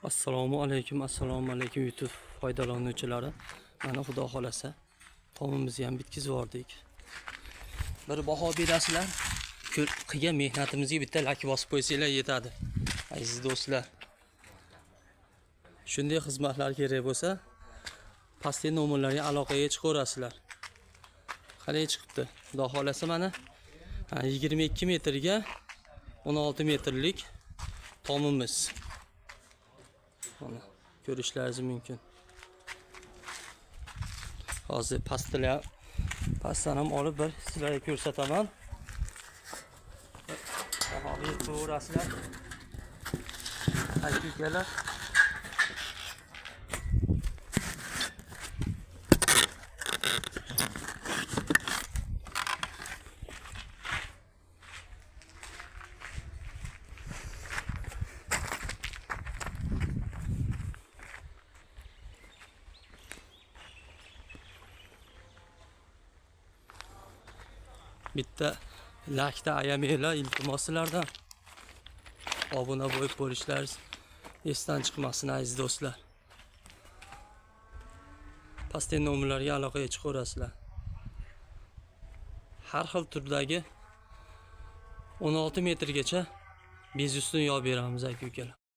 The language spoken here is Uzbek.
Assalomu alaykum, assalomu alaykum YouTube foydalanuvchilari. Mana xudo xolasa tomimizni ham bitkazib yubordik. Bir baho berasizlar. Qilgan mehnatimizga bitta lak bosib qo'ysanglar yetadi. Aziz do'stlar. Shunday xizmatlar kerak bo'lsa, pastdagi nomerlarga aloqaga chiqaverasizlar. Qalay chiqibdi? Xudo xolasa mana 22 metrga 16 metrlik tomimiz. Mana ko'rishlaringiz mumkin. Hozir pastlar pastdan ham olib bir sizlarga ko'rsataman. Baho berib ko'rasizlar. Aka ukalar. Bitta lakda ayamanglar, iltimos sizlardan. Obuna bo'lib qo'yishlaringiz esdan chiqmasin, aziz do'stlar. Pastdagi nomerlarga aloqaga chiqaverasizlar. Har xil turdagi 16 metrgacha bez ustun yopib beramiz, aka ukalar.